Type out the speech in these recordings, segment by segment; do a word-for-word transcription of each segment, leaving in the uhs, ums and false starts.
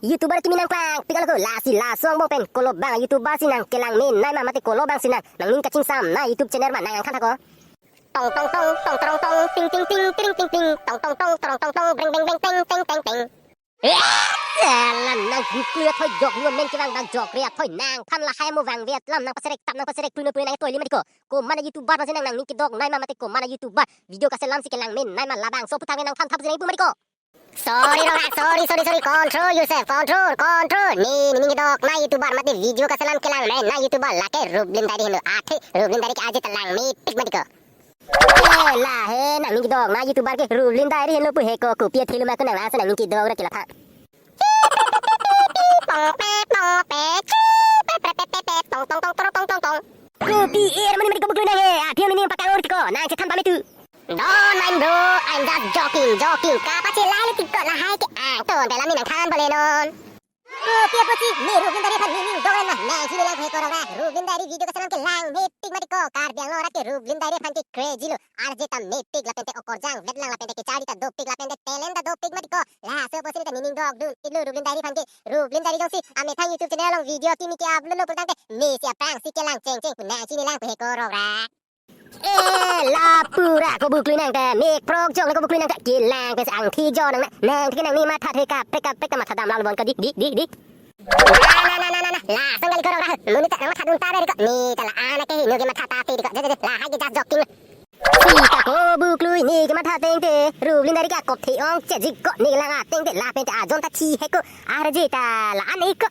YouTuber kimi nangklang pik-an ko, lasi laso angbong pen kolo abang YouTuber si nangkelang menei ma mate kolo abang si nang nangning kachingsam nai YouTube channel ma nang nangthan tha ko. Tong tong tong tong tong tong ting ting ting ting ting ting tong tong tong tong tong tong breng breng breng teng teng teng teng. Eh, eh, la nang Buklu athoi joklu amen kevang abang jokre athoi nangphan lahai mo vangve alam nang paserek tap nang paserek tui no pui nang toi li mati ko. Komat a YouTuber ma si nang nangning kedok nai ma mate komat a YouTuber video kaselam si kelang menei ma labangso aputhak nangthan thap si nang ipu mati ko. Sorry, Rongrak, sorry, sorry, sorry. Control yourself, control, control. Ne, ne ning kedok nai YouTuber mate video kaselam kelang menei YouTuber lake Rublin Diary henlo. Athe Rublin Diary ke arje ta lang mepik mati ko. Eh, la he, nangning kedok nai YouTuber ke Rublin Diary henlo pu he ko, kopi athelo ma ko nang laso nangning kedok ra ke laphan. Pong pe, pong pe, chi pe, pre pe pe pe, tong tong tong tong tong tong tong. Kopi er mani mati ko Buklu nang he, athe ne ning pakang ori ko, nang chethan pame tu. Don't mind bro, I'm just joking, joking. Kapachelai le tik ko lahai ke angton pe alam ne nangthan pale non. Kopi apotsi, ne Rublin Diary aphan ne ning dok-an ma nang chini lang he ko Rongrak. Rublin Diary video kaselam kelang mepik mati ko, Karbi Anglong arat ke Rublin Diary aphan ke crazy lo. Arje ta mepik lapen te okorjang vetlang lapen te kecharli ta dopik lapen te talent ta dopik mati ko. Laso apotsi ne ta ne ning dokdun iklo Rublin Diary aphan ke. Rublin Diary jongsi amethang YouTube channel along video kimi ke-upload lo pulotangte mesi aphrangsi kelang chengcheng pu nang chini lang pu he ko Rongrak. Eh, la pura ko Buklu nang ta, mek prok jong ko Buklu nang ta, kelang pensi angthi jo nang na, nang ta ke nangning matha the kaprek kaprek ta matha dam lang lo bon ko dik dik dik dik. Na na na na na na, lason kali ko Rongrak, monit ta nang matha dun ta be ko, ne ta la-an ke hinu ke matha ta te ko, je je je, lahai ke just joking. Sita ko Buklu ne ke matha tengte, Rublin Diary ke akop the-ong chejik ko, ne lang atengte, lapen te ajon ta thi he ko, arje ta la-an ko.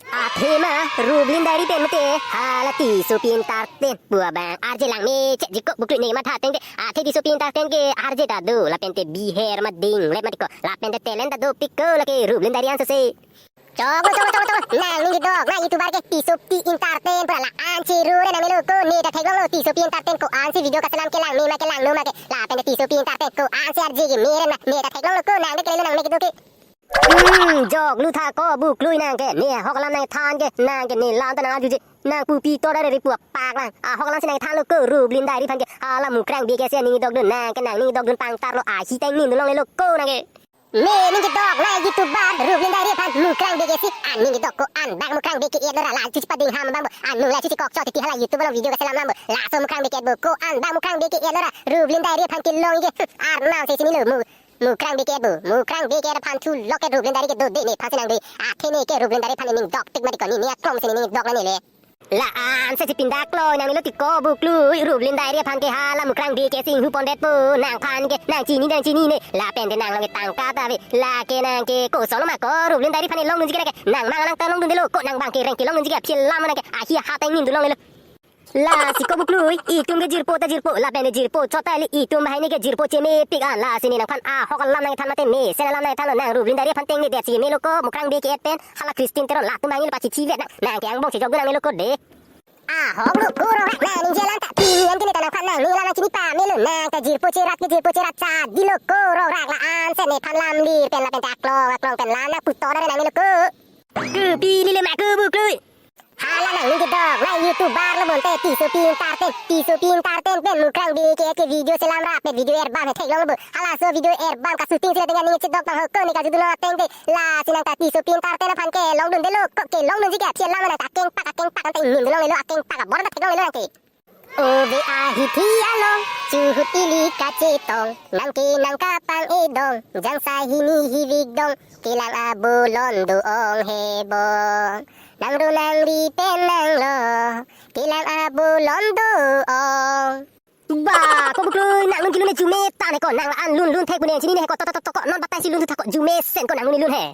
Athema, Rublin Diary pen mate, hala Tissopi Entertain pu abang arje lang me chejik ko Buklu ne matha tengte, athe Tissopi Entertain ke arje ta do, lapen te biher ma ding lep mati ko, lapen te talent ta dopik ko lake Rublin Diary anso se. Chok lo, chok lo, chok lo, chok lo. Nangning kedok nai YouTuber ke Tissopi Entertain pura la-an chiru re nang melo ko, ne ta theklong lo Tissopi Entertain ko-an si video kaselam kelang me ma kelang no ma ke, lapen te Tissopi Entertain ko-an si arje ke me re na, ne ta theklong lo ko, nang de kele lo nang me kedo ke. Hmm, joklu tha ko Buklu nang ke, ne ahok alam nangthan ke, nang ke ne lam ta nang arjuje, nang pupi tor dare ri pu apak lang, ahok alam si nangthan lo ko Rublin Diary aphan ke, hala Mukrang B K si aning dokdun nang ke nangning dokdun pangtar lo ahi ta ingnin dun longle lo ko nang ke. Ne ning kedok nai YouTuber Rublin Diary aphan Mukrang B K si aning kedok ko-an bang Mukrang B K et lo ra la chuchi pading ham bang bo, anung la chuchi kok chot ti hala YouTube along video kaselam lam bo, laso Mukrang B K et bo ko-an bang Mukrang B K et lo ra Rublin Diary aphan kelong ke, hmm, arnam si chini lo mu. Mukrang B K et bo, Mukrang B K et aphan thu lok ke Rublin Diary ke do de nephan si nang do. Athe ne ke Rublin Diary aphan ning dokpik mati ko, ne ne aklong si ne ning dok nang ne le. La-an si chipindak lo nang melo tik ko Buklu, Rublin Diary aphan ke hala Mukrang B K si inghu pondetpo, nangphan ke nang chini nang chini ne. Lapen te nang long ke tangka ta ave, lake nang ke koson lo ma ko Rublin Diary aphan longdunji ke nang ke, nang mang lang ta longdunde lo ko, nang bang ke reng kelongdunji ke aphi alam nang ke ahi ha ta ingnin dun longle lo. Lasi ko Buklu, itum ke jirpo ta jirpo, lapen te jirpo chot ta ili, itum bahai ne ke jirpo chemepik an, lasi ne nangphan ahok alam nangthan mate mesen alam nangthan lo, nang Rublin Diary aphan tengne det si melo ko, Mukrang B K et pen hala Christine Teron latum bahai ne pachichi vet nang, nang ke angbong chejok dun nang melo ko de. Ahok lo ko Rongrak, nangning je alam ta pini an ke ne ta nangphan nangning alam nang chini pamelo, nang ta jirpo cherat ke jirpo cherat chadi lo ko Rongrak, la-an si nephan lam lir pen lapen te aklong aklong pen lam nang putor dare nang melo ko. Hmm, pini le ma ko Buklu. Hala nangning kedok nai YouTuber lo bonte Tissopi Entertain, Tissopi Entertain pen Mukrang B K et ke video selam rapet, video album he theklong lo bo. Halaso video album ka shooting si la dengan ning chedok tang ho ko ne karjudun lo ateng te. Lasi nang ta Tissopi Entertain aphan kelongdunde lo ko, kelongdunji ke aphi alam nang ta akeng pak akeng pak nang ta ingnin dun longle lo, akeng pak abor ta theklongle lo nang ke. Ove ahithi along, chuhut ili kachetong, nang ke nang kapang edong, jangsa hini hivik dong, kelang abolon do-ong he bong. Nang ro nang ri pen nang lo, kelang abolon do-ong. Ba, ko Buklu, nang lun kelun ne jume ta ne ko, nang la-an lun lun thek pu ne chini ne he ko, to to to to ko, non batai si lun thu tha ko, jume sen ko nang lun ne lun he.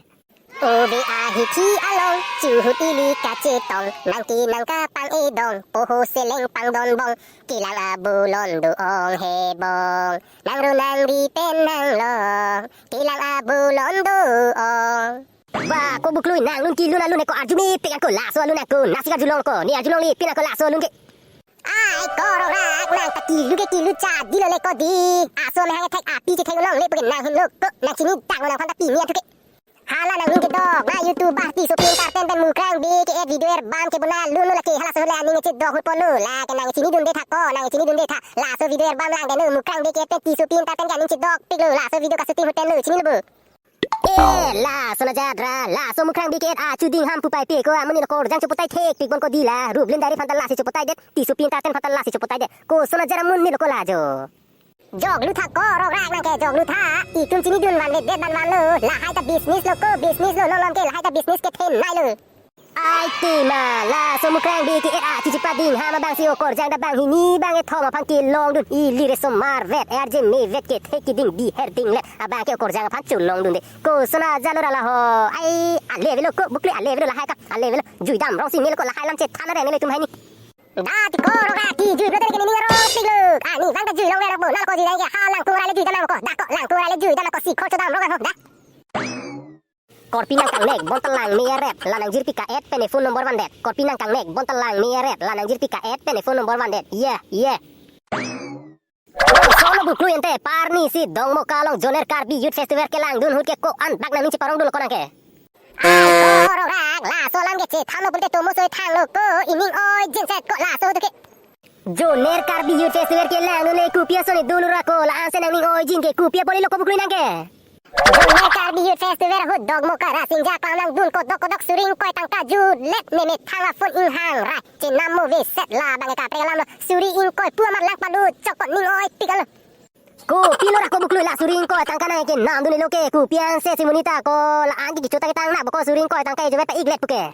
Ove ahithi along, chuhut ili kachetong, nang ke nang kapang edong, poho seleng pangdon bong, kelang abolon do-ong he bong. Nang ro nang ri pen nang lo, kelang abolon do-ong. Ba, ko Buklu, nang lun kelun alun he ko arjumepik an ko, laso alun an ko, nasi karjulong ko, ne arjulongle pin an ko laso alun ke. Ai, ko Rongrak, nang ta kelu ke kelu chadi lo le ko di. Aso amahang thek api chethek longle pu ke nang henlo ko, nang chinidang lo nangphan ta pini athu ke. Hala nangning kedok nai YouTuber Tissopi Entertain pen Mukrang B K et video album kebonai alun lo lake, halaso le aning chedok hut pon lo, lake nang chinidunde tha ko, nang chinidunde tha. Laso video album lang de no, Mukrang B K et pen Tissopi Entertain ke aning chedokpik lo, laso video ka shooting hut pen lo, chini lo bo. Eh, lason ajat ra, laso Mukrang B K H achu dingham pupaipik ko amonit lo, korjang chopotai thekpik bon ko dei la, Rublin Diary aphan ta lasi chopotai det, Tissopi Entertain aphan ta lasi chopotai det. Koson ajat amonit lo ko la jo. Joklu tha ko Rongrak nang ke, joklu tha. Itum chinidun vanve det ban vanlo. Lahai ta business lo ko, business lo, non non ke lahai ta business kethenei lo. Ai te ma, laso Mukrang B K H achu chepadingham abang si okorjang ta banghini bang kethom aphan kelongdun. Ili resomar vet, erje me vet, kethe keding, diher dinglet abang ke okorjang aphan cholongdunde. Koson ajat lo ra la ho. Ai, ale avelo ko, Buklui, ale avelo lahai ka, ale avelo. Jui damrong si melo ko, lahai lam chethan areng melo itum hai ni. Da ti ko Rongrak, kijui pulote ke nening arongpik lo. Ani vang ta jui longver nangpo, nang ko jui nang ke ha Langkung arai le jui dam nang ko. Da ko Langkung arai le jui dam nang ko, si khor chodam rong ho, da. Korpi nangkangnek bon ta langme arep, la nangjirpi ka-et pen ne phone number vandet. Korpi nangkangnek bon ta langme arep, la nangjirpi ka-et pen ne phone number vandet. Ye, ye. Koson lo Buklui ante, parni si Dongmoka along Zoner Karbi Youth Festival kelangdun ahut ke ko-an bak nangning cheparongdun lo ko nang ke. Ai ko Rongrak, laso alam ke chethanlo pulote tomo soi thanglo ko, ining oi jinset ko laso ahut ke. Zoner Karbi Youth Festival kelangdun le kopi ason ne dolo ra ko, la-an si nangning oi jin ke kopi apot lo ko Buklui nang ke. Zoner Karbi Youth Festival ahut Dongmoka Rasinja aklam langdun, kodok kodok suri ingkoi tangka jutlet, ne methang aphone inghang rai chenam mo ve set, labang ke kaprek alam lo, suri ingkoi pu amat lang palu chokot, ning oipik alo. Kopi lo ra ko Buklui, la suri ingkoi tangka nang kenamdun lo ke, kopi anse si monit ta ko, la-an ke kecho ta ketang nang bo ko, suri ingkoi tangka ejo ve pa-iklet pu ke.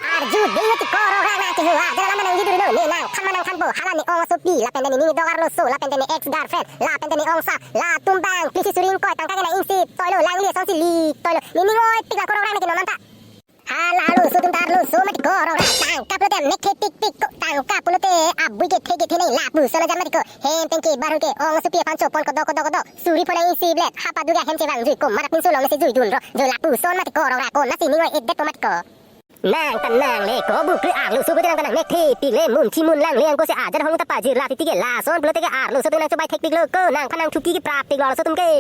Arju dei ti ko Rongrak nang ke ho, ajat alam nang jiduri lo, ne nangthan ma nangthanpo, hala ne ong asopi, lapen ta nening dok arloso, lapen ta ne ex girlfriend, lapen ta ne ong sa, latum bang, please suri ingkoi tangka ke nang ingsi toi lo, langli asonsi li toi lo, nening oipik nang ko Rongrak nang ke non non ta. Hala arloso atum ta arloso mati ko Rongrak, tangka pulote mek thepikpik ko, tangka pulote abui kethe kethenei, lapuson ajat mati ko, hem pen ke barun ke ong asopi aphan chopon kodok kodok kodok, suri pho nang ingsi blet, ha padu ke hem chevang jui ko, mara pinso longle si juidun ro, jo lapuson mati ko Rongrak, konatsi ning oi-et detpo mati ko. Nang ta nang le ko Buklui, arloso pulote nang ta nang mek thepik le, munthi munlang le angko si ajat ahong ta pajir la titi ke, lason pulote ke arloso atum nang chobai thekpik lo ko, nangphan nang thuki keprapik lo arloso atum ke.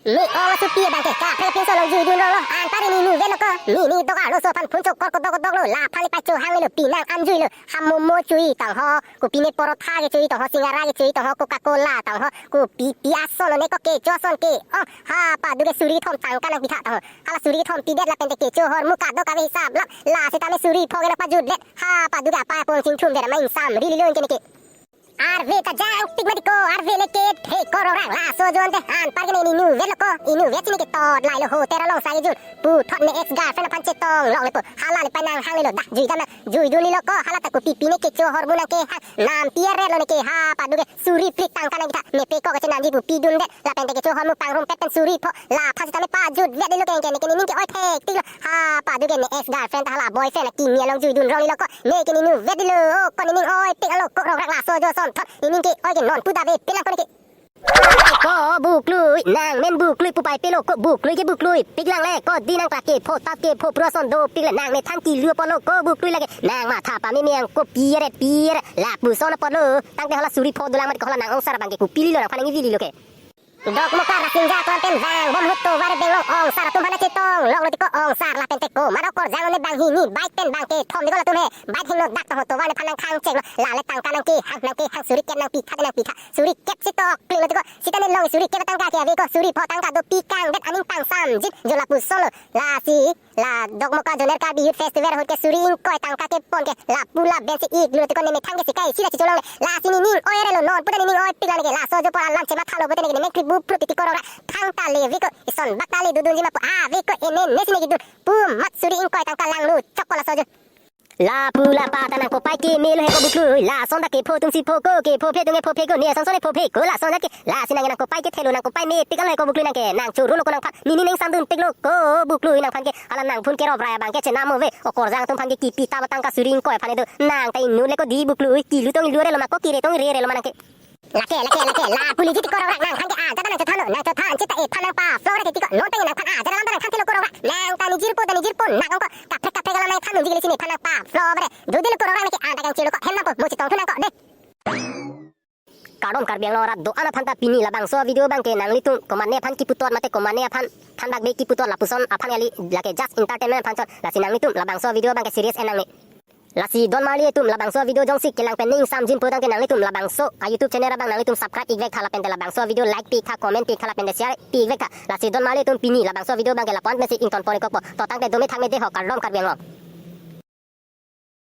Ne ong asopi abang ke kaprek pinso along juidun rong lo, anpar ne inutvet lo ko, ne ne dok arloso aphan phone chokor kodok kodok lo, laphan le pachohang lo, pinang an jui lo, ha momo chui tang ho, kopi ne porotha kecho-i tang ho, singara kecho-i tang ho, Coca-Cola tang ho, kopi pi ason lo ne ko kecho ason ke, oh, ha padu ke suri kethom tangka nang pitha tang ho, hala suri kethom pidet lapen te kecho ahormu kadokave hisap lam, la sitame suri pho ke nang pajutdet, ha padu ke apai apon chingthum der ma ingsam rili lo anke ne ke. Arve ta jangpik mati ko, arve le kethe ko Rongrak, laso ajoine te anpar ke ne inutvet lo ko, inutvet si ne ketot lai lo, hotel along sa kejun, puthot ne ex girlfriend aphan chetong longlepo, hala le pai nanghang le lo, da jui dam nang, juidun lo ko, hala ta kopi pi ne kecho ahormu nang kehang, nampi aret lo ne ke, ha padu ke suri phli tangka nang pitha, ne pe ko kachenamji pu pidundet, lapen te kecho ahormu pangrumpet pen suri pho, laphan sitame pajutvet lo ke, anke ne ke nening ke oi thektik lo, ha padu ke ne ex girlfriend ta hala boyfriend akimi along juidun rong lo ko, ne ke ne inutvet lo, oh, ko nening oipik lo ko Rongrak, laso ajo asonthot nening ke oi ke non pu dave pik lang ko ne ke. Ai ko Buklui, nang men Buklui pupaipik lo ko, Buklui ke Buklui pik lang le ko, dei nang kla kepho tap kepho pru ason dopik le, nang ne than kilu apot lo ko Buklui, lake nang matha pameme angko pi aret pi aret, lapuson apot lo, tangte hala suri pho dolang mati ko, hala nang ong sar abang ke kopi lo, nangphan nang ivi lo ke. Dongmoka Rasinja aklam pen vangbom ahut tovar beng along ong sar atum aphan chetong longlo ti ko, ong sar lapen te komat okorjang lo ne banghini, bike pen bang kethom ti ko latum he, bike hingno dak tang ho, tovar nephan nang khang chek lo, la le tangka nang kehang, nang kehang, suri kep nang pitha, nang pitha, suri kep si tokling lo ti ko, sita ne long suri kep tangka ke ave ko, suri pho tangka dopik kangdet, aning pangsamjin, jo lapuson lo, lasi la Dongmoka Zoner Karbi Youth Festival ahut ke suri ingkoi tangka kepon ke lapu laben si iklo ti ko, ne methang ke sikai sida chicholongle, lasi nening oi aret lo, non puta nening oipik lang ne ke, laso ajo apor alam chematha lo puta ne ke ne mek trip bup pru titi ko Rongrak, thangta le ave ko, ison bak ta le dodunji ma pu ave ko, ene ne si ne kedun pu amat suri ingkoi tangka langno chok ko laso ajo. Lapu lapa ta nang kopai keme lo he ko Buklui, lason ta kepho atum si pho ko, kepho phe atum kepho phe ko, ne ason son ne pho phe ko, lason ajat ke, lasi nang nang kopai kethelo, nang kopai mepik lo he ko Buklui nang ke, nang choro lo ko nangphan, nening nang samdunpik lo ko Buklui, nangphan ke hala nang phone kerop rai abang ke chenam mo ve, okorjang atum aphan ke kipi ta ba tangka suri ingkoi aphan do, nang ta inut le ko dei Buklui, kilu tong ilu aret lo ma ko, kire tong ire aret lo ma nang ke. Lake, lake, lake, lapu liji ti ko Rongrak, nangphan ke ajat nang chothan lo, nang chothan chita ephan nang pa flow re ti ko, non pen nangphan ajat alam ta nangthan thelo ko Rongrak, nang ta ne jirpo ta ne jirpo nang ong ko, kaprek kaprek alam nangthan nangji ke, lesi nephan nang pa flow re, jodi lo ko Rongrak ne ke anta kangchelo ko, hem nangpo, mo chetong thu nang ko, de. Kardom Karbi Anglong arat do-an aphan ta pini labangso video abang ke nanglitum komatne aphan kiputot mate komatne aphan thanbak be kiputot lapuson aphan kali, lake just entertainment aphan chot, lasi nanglitum labangso video abang ke serious en nangne. Lasi don marli atum, labangso video jongsi kelang pen ning samjin putangte nanglitum labangso a YouTube channel abang nanglitum subscribe ik vek tha, lapen te labangso video like pi ik tha, comment pi ik tha, lapen te share pi ik vek tha. Lasi don marli atum, pini labangso video abang ke lapu-an pensi ington pon ik kokpo. To tangte dome thakme dei ho, kardom Karbi Anglong.